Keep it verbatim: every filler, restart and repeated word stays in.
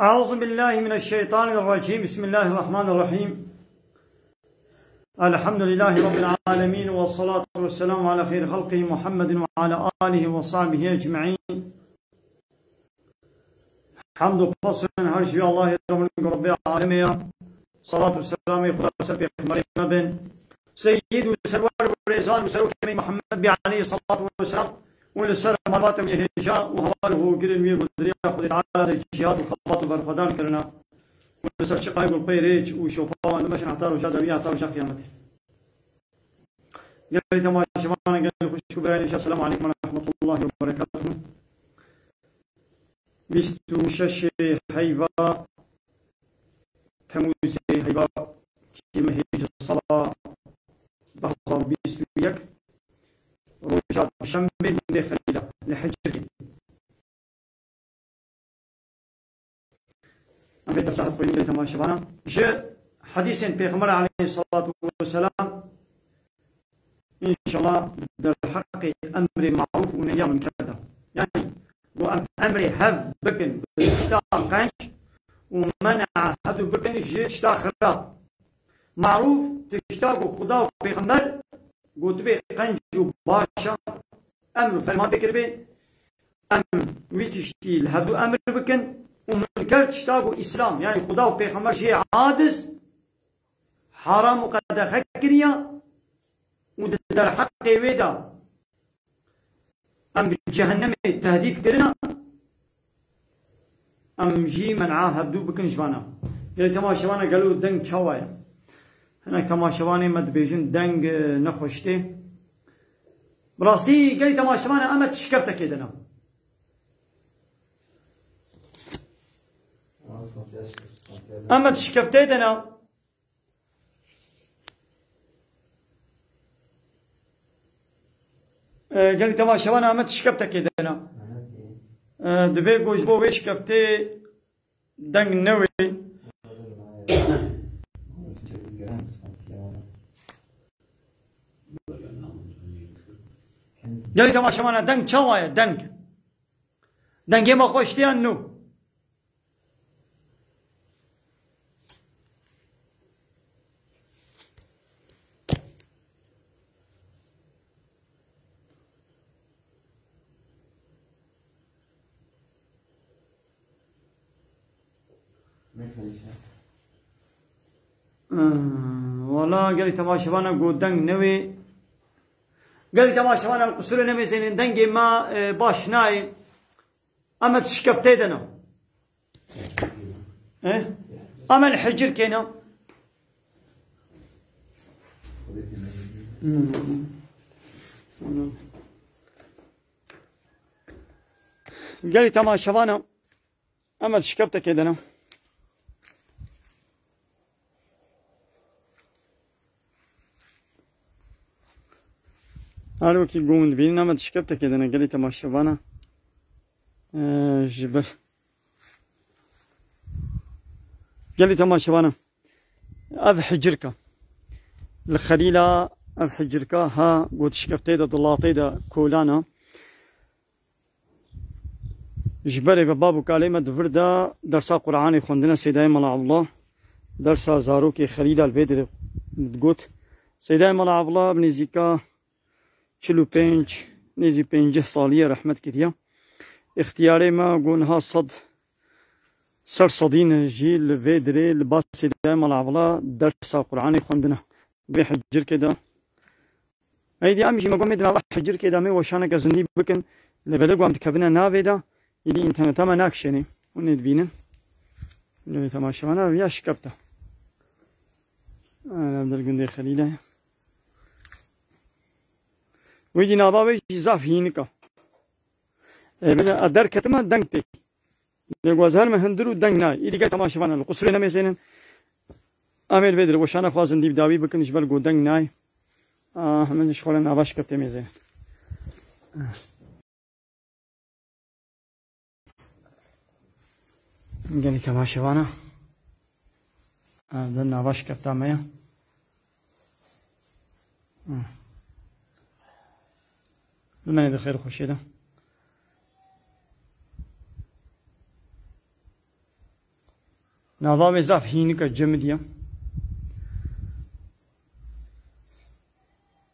أعوذ بالله من الشيطان الرجيم. بسم الله الرحمن الرحيم. الحمد لله رب العالمين، والصلاة والسلام على خير خلقه محمد وعلى آله وصحبه أجمعين. Hemd û pes her ji Allahê Rabbê Alemê ya. Salat û selamê Xuda ser Pêxemberê me bin. Seyyid û serwer û rêzan û serokê me Muhammed bî aleyhî salatu ve selam û li ser malbatê wî hêja û heval û hogirên wî û diriya Xwedê Teala de cihad û xebat û berxwedan kirine û li ser çiqayê gulpeyê rêç û şopa wan dimeşin heta roja dawî, heta roja qiyametê. Gelî temaşevanan, gelî xwişk û birayên hêja, Selamu aleykum ve rahmetullahi ve berekatuhu. Bîst û şeşê heyva Temûzê heyva kîmehê ji sala du hazar û bîst û yek, roja duşembê, gundê Xelîla li Hicirkê. Em vê dersa xwînin gelî temaşevanan. Ji hedîsên Pêxember aleyhissalatu vesselam, înşallah, derheqê emrê marûf û nehya munker de. Yanî, ku em emrê hev bikin bi tişta qenc û men'a hevdû bikin ji tişta xirab. Marûf tişta ku Xuda û Pêxember gotibê qenc û baş e, emr û ferman pê kiribê, em wî tiştî li hevdû emr bikin û munker tişta ku Îslam, yanî Xuda û Pêxember jê aciz, haram û qedexe kiriye û di derheqê wê de em bi cehennemê tehdît kirine, em jî men'a hevdû bikin ji vana. Gelî temaşevana, gelo deng çawa ye? Hinek temaşevanê me dibêjin deng, e, nexweş tê. Bi rastî gelî temaşevana, em di şikeftekê de ne. Em di şikeftê de ne. E, gelî temaşevan, em di şikeftekê de ne. E, divê ku ji bo wê şikeftê deng newê. Gelî temaşevan, deng çawa ye? Deng. Dengê me xweş tê yan nû? Ee, wala gelî temaşevana got deng newê. Gelî temaşevana, li qusûrê nemêzênin, dengê me, e, baş nayê. Em di şikeftê de ne. E? Em li Hicirkê ne. Gelî temaşevana, em di şikeftekê de ne. Her wekî gund bînin, em di şikeftekê de ne, gelî temaşevana. Ee, ji ber. Gelî temaşevana. Ev Hicirka. Li Xelîla ev Hicirka ha got şikeftê de, dilatê de kolana. Ji berê ve bab û kalê me di vir de dersa Qur'anê xwendine Seydayê Mela Abdullah, dersa zarokê Xelîla li vê derê digot. Seydayê Mela Abdullah bi nêzîka çil û pênc, nêzî pêncî salî ye, rehmet kiriye. Îxtiyarê me got niha sed ser sedî ne jî li vê derê li ba Seydayê Mela Abdullah dersa Qur'anê xwendine. Vê Hicirkê de Êdî em jî me got, me di nava Hicirkê de me weşaneke zindî bikin. Lê belê ku em dikevine navê de, êdî înterneta me nakişênê. Hûn ê dibînin. Lê temaşevana ya şikefte. Ana der gundê Xelîle. Wê dî nava wê jî zaf hînik e. Ê, bêje, a derketime deng tê. Lê ku ez herime hundir û deng nayê. Îdî gel temaşevana li qusûrê nemêzênin. Em ê li vê derê weşana xwe zindî bi dawî bikin, ji ber ku deng nayê. Ah, min ji xwe re nava şikeftê mêzênin. Gelî temaşevana. Ev di nava şikefta me ye. Hı. Bimenê di xêr û xweşiyê de. Nava wê zaf hînik e, cemidî ye.